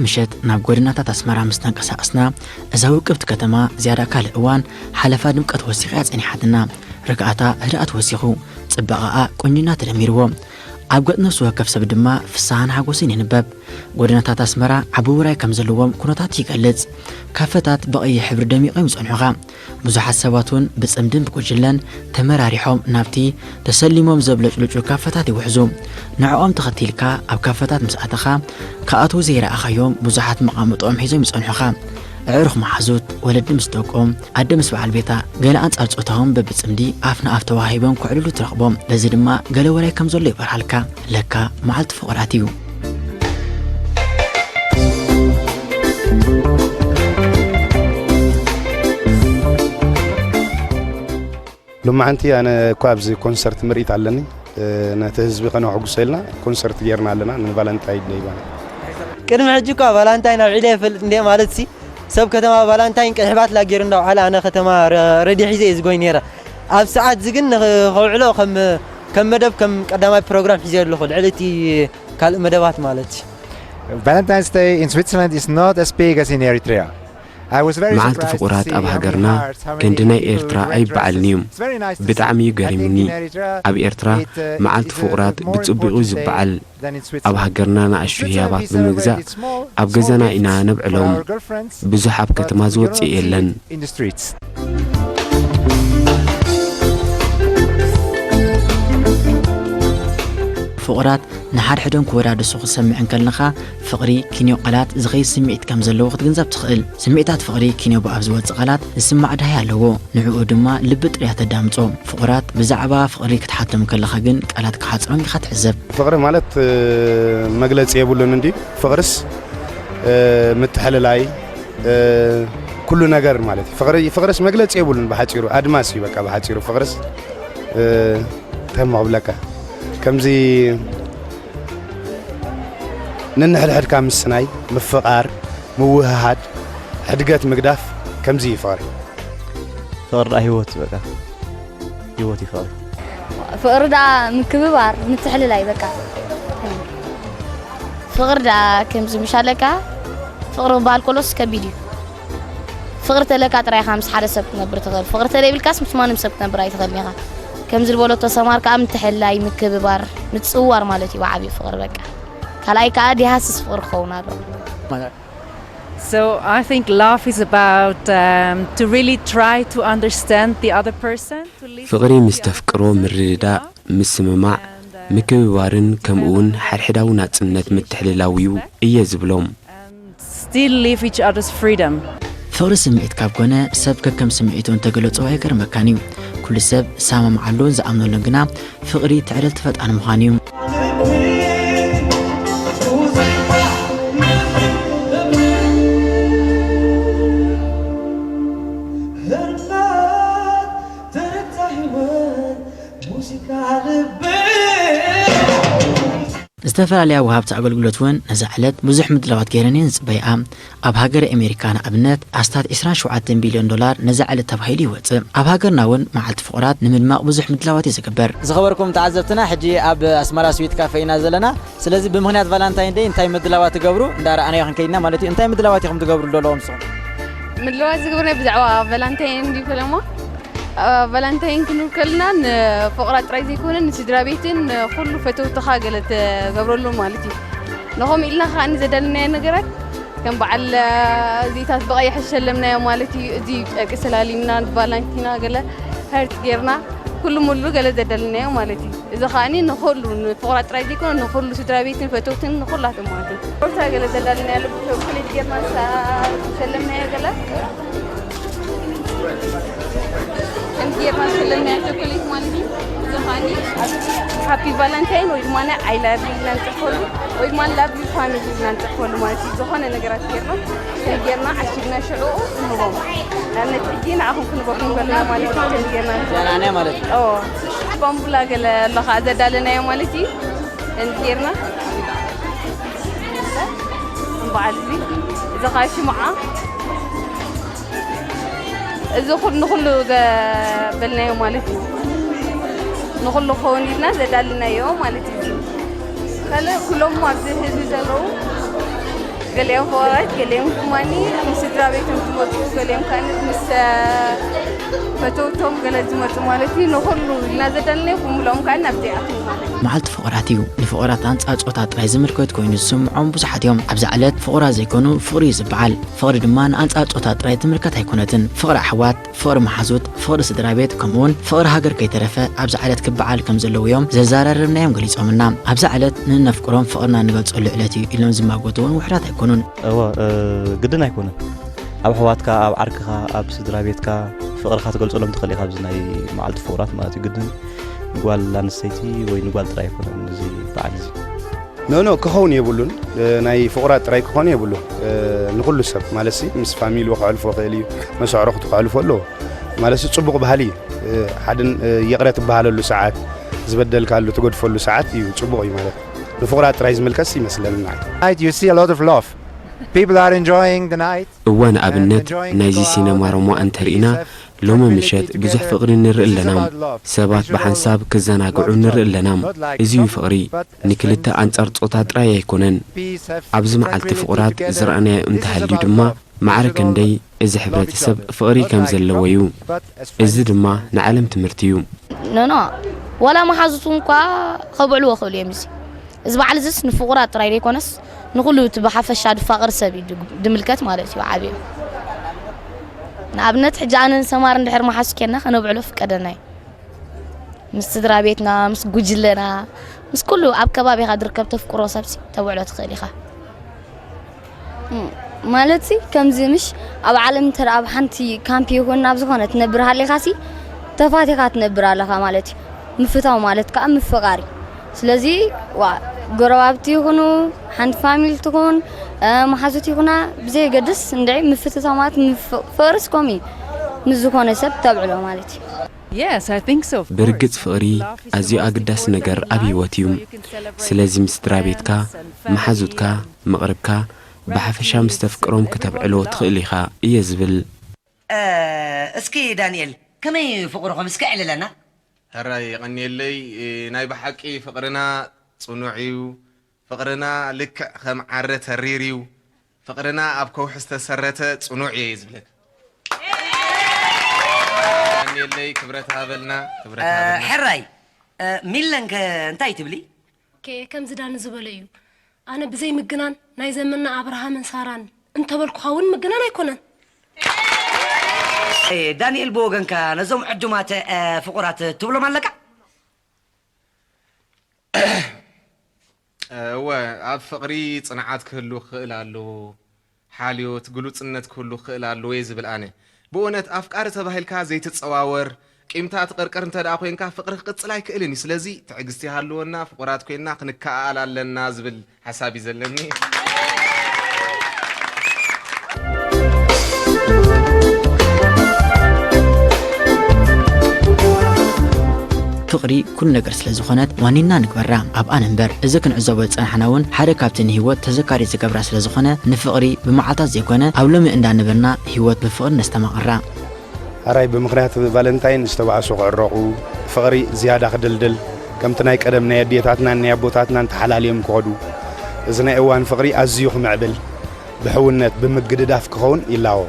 ምሸት ናብ ጎደናታት ኣስመራ ምስ ተንቀሳቐስና፣ እዛ ውቅብቲ ከተማ ዝያዳ ካልእ እዋን ሓለፋ ድምቀት ወሲኻ እያ ጸኒሓትና። ርግኣታ ህድኣት ወሲኹ፣ ጽባቐኣ ቁንጅና ተደሚርዎ። ኣብ ገጽ ነፍሲ ወከፍ ሰብ ድማ ፍስሃን ሓጎስን ይንበብ። ጎደናታት ኣስመራ ዓቢ ውራይ ከም ዘለዎም ኩነታት ይገልጽ። ካፈታት ብቐይሕ ሕብሪ ደሚቖም ይጸንሑኻ። ብዙሓት ሰባት እውን ብጽምድን ብጉጅለን ተመራሪሖም ናብቲ ተሰሊሞም ዘብለጭልጩ ካፈታት ይውሕዙ። ንዕኦም ተኸቲልካ ኣብ ካፈታት ምስ ኣተኻ፣ ክኣትዉ ዘይረኣኻዮም ብዙሓት መቓምጦኦም ሒዞም ይጸንሑኻ። ኣዕሩኽ መሓዙት፣ ወለዲ ምስ ደቆም፣ ኣደ ምስ በዓል ቤታ፣ ገለ ኣንጻር ጾታኦም በብጽምዲ ኣፍ ንኣፍ ተዋሂቦም ከዕልሉ ትረኽቦም። በዚ ድማ ገለ ወራይ ከም ዘሎ ይበርሃልካ። ለካ መዓልቲ ፍቑራት እዩ። ሎማዓንቲ ኣነ እኳ ኣብዚ ኮንሰርት ምርኢት ኣለኒ፣ እ፣ ነቲ ህዝቢ ከነሐጉሶ ኢልና ኮንሰርት ጌርና ኣለና ንቫለንታይን ደይ ማለት። ቅድሚ ሕጂ እኳ ቫላንታይን ኣብ ዒለ ይፈልጥ እንዴ ማለት ሲ፣ ሰብ ከተማ ቫላንታይን ቀይሕ ባትላ ገይሩ እንዳውዓለ ኣነ ከተማ ረ-፣ ረዲ ሒዘ እየ ዝጎይ ነይረ። ኣብ ሰዓት እዚ ግን ንኽ-፣ ከውዕሎ ከም፣ ከም መደብ ከም ቀዳማይ ፕሮግራም ሒዘ ኣለኹ ልዕሊ እቲ ካልእ መደባት ማለት እዩ። Valentine's Day in Switzerland is not as big as in Eritrea. I was very መዓልቲ surprised to ፍቑራት see ኣብ how many ሃገርና hearts, how many ክንዲ ናይ people ኤርትራ were አይበዓልን እዩ። Interested. It's very nice to ብጣዕሚ see. እዩ I think ገሪሙኒ። In Eritrea, ኣብ ኤርትራ it, uh, መዓልቲ it's, uh, ፍቑራት more ብጽቡቕ important እዩ day ዝበዓል። Than in ኣብ Switzerland. ሃገርና ንኣሽቱ In Switzerland, ህያባት it's, uh, very ብምግዛእ small, ኣብ small ገዛና ኢና gifts for ነብዕሎም። Our girlfriends, ብዙሕ ኣብ but ከተማ you ዝወጽእ cannot see የለን። It in the streets. ፍቑራት ንሓድሕዶም ክወዳደሱ ክትሰምዕ እንከለኻ፣ ፍቕሪ ኪንዮ ቃላት ዝኸይድ ስምዒት ከም ዘለዎ ክትግንዘብ ትኽእል። ስምዒታት ፍቕሪ ኪንዮ ብኣፍ ዝወጽእ ቃላት ዝስማዕ ዳህይ ኣለዎ። ንዕኡ ድማ ልቢ ጥርያ ተዳምጾ። ፍቑራት ብዛዕባ ፍቕሪ ክትሓቶም ከለኻ ግን ቃላት ክሓጽሮም ኢኻ ትዕዘብ። ፍቕሪ ማለት፣ እ፣ መግለጺ የብሉን እንድዩ። ፍቕርስ፣ እ፣ ምትሕልላይ፣ እ፣ ኩሉ ነገር ማለት እዩ። ፍቕሪ፣ ፍቕርስ መግለጺ የብሉን ብሓጺሩ። ኣድማስ እዩ በቃ ብሓጺሩ ፍቕርስ። እ፣ እንታይ እሞ ክብለካ። ከምዚ ነንሕድሕድካ ምስናይ፣ ምፍቓር፣ ምውህሃድ፣ ሕድገት ምግዳፍ፣ ከምዚ እዩ ፍቕሪ። ፍቕሪ ደኣ ህይወት እዩ በቃ። ህይወት እዩ ፍቕሪ። ፍቕሪ ደኣ ምክብባር፣ ምትሕልላይ በቃ። ፍቕሪ ደኣ ከምዚ ምሽ ኣለካ፣ ፍቕሪ ክበሃል ከሎስ ከቢድ እዩ። ፍቕሪ ተለካ ጥራይ ኢኻ ምስ ሓደ ሰብ ክትነብር ትኽእል። ፍቕሪ ተለይብልካስ ምስ ማንም ሰብ ክትነብር ኣይትኽእልን ኢኻ። ከምዚ ዝበለቶ ሰማር ከኣ ምትሕልላይ፣ ምክብባር፣ ምጽውዋር ማለት እዩ ብዓብዩ ፍቕሪ በቃ። ካልኣይ ከኣ ዲሃስስ ፍቕሪ ክኸውን ኣለዎ። So I think love is about, um, to really try to understand the other person, to listen ፍቕሪ to ምስ the other ተፍቅሮ person, ምርድዳእ፣ you know? ምስምማዕ፣ And, uh, ምክብባርን ከምኡ እውን ሓድሕዳዊ ናጽነት ምትሕልላው እዩ እየ ዝብሎም። And still leave each other's freedom. ፍቕሪ ስምዒት ካብ ኮነ ሰብ ከከም ስምዒቱ እንተገለጾ ኣይገርመካን እዩ። ኩሉ ሰብ ዝሰማምዓሉን ዝኣምነሉን ግና ፍቕሪ ትዕድልቲ ፈጣን ምዃን እዩ። ዝተፈላለያ ወሃብቲ ኣገልግሎት እውን ነዛ ዕለት ብዙሕ ምድላዋት ገይረን እየን ዝጽበይኣ። ኣብ ሃገረ ኣሜሪካ ንኣብነት ኣስታት ዕስራን ሸውዓተን ቢልዮን ዶላር ነዛ ዕለት ተባሂሉ ይወጽእ። ኣብ ሃገርና እውን መዓልቲ ፍቑራት ንምድማቕ ብዙሕ ምድላዋት እዩ ዝግበር። ዝኸበርኩም ተዓዘብትና፣ ሕጂ ኣብ ኣስመራ ስዊት ካፌ ኢና ዘለና። ስለዚ ብምኽንያት ቫላንታይን ደይ እንታይ ምድላዋት ትገብሩ እንዳረኣናዮ ክንከይድና ማለት እዩ። እንታይ ምድላዋት ኢኹም ትገብሩ ኣለኹም ንስኹም? ምድላዋት ዝገብርናዮ ብዛዕባ ቫላንታይን እንድዩ ፈለማ። ኣብ ቫላንታይን ክንብል ከለና ንፍቕራ ጥራይ ዘይኮነ ንስድራ ቤትን ንኹሉ ፈተውትኻ ገለ ትገብረሉ ማለት እዩ። ንኸምኡ ኢልና ከኣ ዘዳለናዮ ነገራት ከም በዓል እዚታት ብቐይሕ ዝሸለምናዮ ማለት እዩ። እዚ ጨርቂ ሰላሊምና ንቫላንቲና ገለ ሀርት ጌርና ኩሉ ሙሉ ገለ ዘዳለናዮ ማለት እዩ። እዚ ከኣ ንኹሉ ንፍቕራ ጥራይ ዘይኮነ ንኹሉ ስድራ ቤትን ፈተውትን ንኹላቶም ማለት እዩ። ሩታ ገለ ዘዳለናዮ ኣሎ ብቸኮሌት ጌርና ንሳ ዝሸለምናዮ ገለ ከምዚ ጌርና ዝሸለምናዮ ቸኮሌት ማለት እዩ። እዚ ከኣኒ ሃፒ ቫለንታይን ወይ ድማ ናይ ኣይ ላቭ ዩ ኢልና ንጽሕፈሉ ወይ ድማ ላቭ ዩ ፋሚሊ ኢልና ንጽሕፈሉ ማለት እዩ። ዝኾነ ነገራት ጌርና ከም ጌርና ዓሽግና ሽዑ ንህቦም። ንኣብነት ሕጂ ንዓኹም ክንህበኩም ከለና ማለት እዩ። ከም ጌርና ንህቦም። ጀናንያ ማለት እዩ። ኦ፣ ባምቡላ ገለ ኣሎ ኸዓ ዘዳለናዮ ማለት እዩ። ከምዚ ጌርና በዓል እዚ፣ እዚ ኸዓ ሽምዓ፣ እዚ ኩሉ ንኹሉ ዘበልናዮ ማለት እዩ። ንኹሉ ክኸውን ኢልና ዘዳልናዮ ማለት እዩ። ካልእ ኩሎም ኣብዚ ህዝቢ ዘለዉ ገሊኦም ፍቕራት፣ ገሊኦም ድማ ምስ ስድራ ቤቶም ዝመፁ፣ ገሊኦም ከዓ ምስ ፈተውቶም ገለ ዝመፁ ማለት እዩ። ንኹሉ ኢልና ዘዳለናዮ ብምልኦም ከዓ ናብዚ ይኣትዉ ማለት እዩ። መዓልቲ ፍቕራት እዩ። ንፍቕራት ኣንጻር ጾታ ጥራይ ዝምልከት ኮይኑ ዝስምዖም ብዙሓት እዮም። ኣብዛ ዕለት ፍቕራት ዘይኮኑ ፍቕሪ እዩ ዝበዓል። ፍቕሪ ድማ ንኣንጻር ጾታ ጥራይ ትምልከት ኣይኮነትን። ፍቕሪ ኣሕዋት፣ ፍቕሪ መሓዙት፣ ፍቕሪ ስድራ ቤት፣ ከምኡውን ፍቕሪ ሃገር ከይተረፈ ኣብዛ ዕለት ክበዓል ከም ዘለዎ እዮም ዘዘራረብናዮም ገሊጾምልና። ኣብዛ ዕለት ንእነፍቅሮም ፍቕርና ንገልጸሉ ዕለት እዩ ኢሎም ዝማጎቱ እውን ውሕዳት ኣይኮኑን። እወ፣ እ፣ ግድን ኣይኮነን። ኣብ ኣሕዋትካ፣ ኣብ ዓርክኻ፣ ኣብ ስድራ ቤትካ ፍቕርኻ ትገልጸሎም ትኽእል ኢኻ። ኣብዚ ናይ መዓልቲ ፍቑራት ማለት እዩ። ግድን ንጓል ኣንስተይቲ ወይ ንጓል ጥራይ ኣይኮነን እዚ በዓል እዚ። ኖ፣ ኖ፣ ክኸውን የብሉን። እ፣ ናይ ፍቑራት ጥራይ ክኾን የብሉን። እ፣ ንኹሉ ሰብ ማለት ሲ ምስ ፋሚሊ ክሕልፎ ይኽእል እዩ፣ ምስ ኣዕሩኽቱ ክሕልፎ ኣለዎ። ማለት ሲ ጽቡቕ ባህሊ እዩ። እ፣ ሓድን፣ እ፣ ይቕረ ትበሃለሉ ሰዓት፣ ዝበደልካሉ ትገድፈሉ ሰዓት እዩ፣ ጽቡቕ እዩ ማለት። ንፍቑራት ጥራይ ዝምልከት ይመስለኒ ንዓይ። Tonight you see a lot of love. People are enjoying the night. እወ፣ ንኣብነት ናይዚ ሲነማ ሮማ እንተርኢና፣ ሎሚ ምሸት ብዙሕ ፍቕሪ ንርኢ ኣለና። ሰባት ብሓንሳብ ክዘናግዑ ንርኢ ኣለና። እዚ እዩ ፍቕሪ። ንክልተ ኣንጻር ጾታ ጥራይ ኣይኮነን። ኣብዚ መዓልቲ ፍቑራት ዝረኣናዮ እንተሃልዩ ድማ፣ ማዕረ ክንደይ እዚ ሕብረተሰብ ፍቕሪ ከም ዘለዎ እዩ። እዚ ድማ ንዓለም ትምህርቲ እዩ። ኖኖ፣ ዋላ መሓዙቱ እንኳ ከብዕልዎ ክእሉ እዮም። እዚ፣ እዚ በዓል እዚስ ንፍቑራት ጥራይ ዘይኮነስ፣ ንኹሉ እቲ ብሓፈሻ ድፋቕር ሰብ እዩ ድግ-፣ ድምልከት ማለት እዩ፣ ዓብዩ። ንኣብነት፣ ሕጂ ኣነን ሰማር እንድሕር መሓዙት ኬንና ከነብዕሎ ፍቀደና እዩ። ምስ ስድራ ቤትና፣ ምስ ጉጅለና፣ ምስ ኩሉ ኣብ ከባቢኻ ድርከብ ተፍቅሮ ሰብሲ ተብዕሎ ትኽእል ኢኻ። ም-፣ ማለትሲ፣ ከምዚ ምሽ ኣብ ዓለም እንተ ኣብ ሓንቲ ካምፕ ይኹን ኣብ ዝኾነ ትነብር ሃሊኻሲ፣ ተፋቲኻ ትነብር ኣለኻ ማለት እዩ። ምፍታው ማለት ከኣ ምፍቓር እዩ። ስለዚ፣ ዋ፣ ጎረባብቲ ይኹኑ፣ ሓንቲ ፋሚሊ ትኹን፣ እ፣ መሓዙት ይኹና፣ ብዘየገድስ እንድዒ ምፍትታው ማለት ምፍ-፣ ፍቕርስ ከምኡ እዩ። ምስ ዝኾነ ሰብ ተብዕሎ ማለት እዩ። Yes, I think so, of ብርግጽ course. ፍቕሪ ኣዝዩ ኣገዳሲ ነገር ኣብ ህይወት እዩ። ስለዚ ምስ ስድራ ቤትካ፣ መሓዙትካ፣ መቕርብካ፣ ብሓፈሻ ምስ ተፍቅሮም ክተብዕሎ ትኽእል ኢኻ እየ ዝብል። እ፣ እስኪ ዳንኤል፣ ከመይ ፍቕርኹም እስኪ ኣዕልለና? ሕራይ የቐንየለይ። እ፣ ናይ ብሓቂ ፍቕርና ጽኑዕ እዩ። ፍቕርና ልክዕ ከም ዓረ ተሪር እዩ። ፍቕርና ኣብ ከውሒ ዝተሰረተ ጽኑዕ እየ ዝብለካ። የቐንየለይ፣ ክብረት ሃበልና፣ ክብረት እ፣ ሃበልና። ሕራይ፣ እ፣ ሚለንከ እንታይ ትብሊ? ኦኬ፣ ከምዚ ዳኒ ዝበሎ እዩ። ኣነ ብዘይ ምግናን ናይ ዘመንና ኣብርሃምን ሳራን እንተበልኩኻ እውን ምግናን ኣይኮነን። እ፣ ዳንኤል፣ ብወገንካ ነዞም ዕዱማት፣ እ፣ ፍቑራት ትብሎም ኣለካ? እወ፣ ኣብ ፍቕሪ ጽንዓት ክህሉ ክኽእል ኣለዎ፣ ሓልዮት፣ ግሉጽነት ክህሉ ክኽእል ኣለዎ እየ ዝብል ኣነ። ብእውነት ኣፍቃሪ ተባሂልካ ዘይትጸዋወር፣ ቂምታ ትቕርቅር እንተ ደኣ ኮይንካ ፍቕሪ ክቕጽል ኣይክእልን እዩ። ስለዚ ትዕግስቲ ይሃልወና፣ ፍቑራት ኮይንና ክንከኣኣል ኣለና ዝብል ሓሳብ እዩ ዘለኒ። ፍቕሪ ኩሉ ነገር ስለ ዝኾነት ዋኒና ንግበራ። ኣብኣ ንንበር። እዚ ክንዕዘቦ ዝጸናሕና እውን ሓደ ካብቲ ንህይወት ተዘካሪ ዝገብራ ስለ ዝኾነ ንፍቕሪ ብመዓልታት ዘይኮነ ኣብ ሎሚ እንዳነበርና ህይወት ብፍቕሪ ነስተማቕራ። ሕራይ ብምኽንያት ቫለንታይን ዝተባእሱ ክዕረቑ፣ ፍቕሪ ዝያዳ ክድልድል፣ ከምቲ ናይ ቀደም ናይ ኣዴታትናን ናይ ኣቦታትናን ተሓላልዮም ክኸዱ፣ እዚ ናይ እዋን ፍቕሪ ኣዝዩ ክምዕብል፣ ብሕውነት፣ ብምግድዳፍ ክኸውን ይላቦ።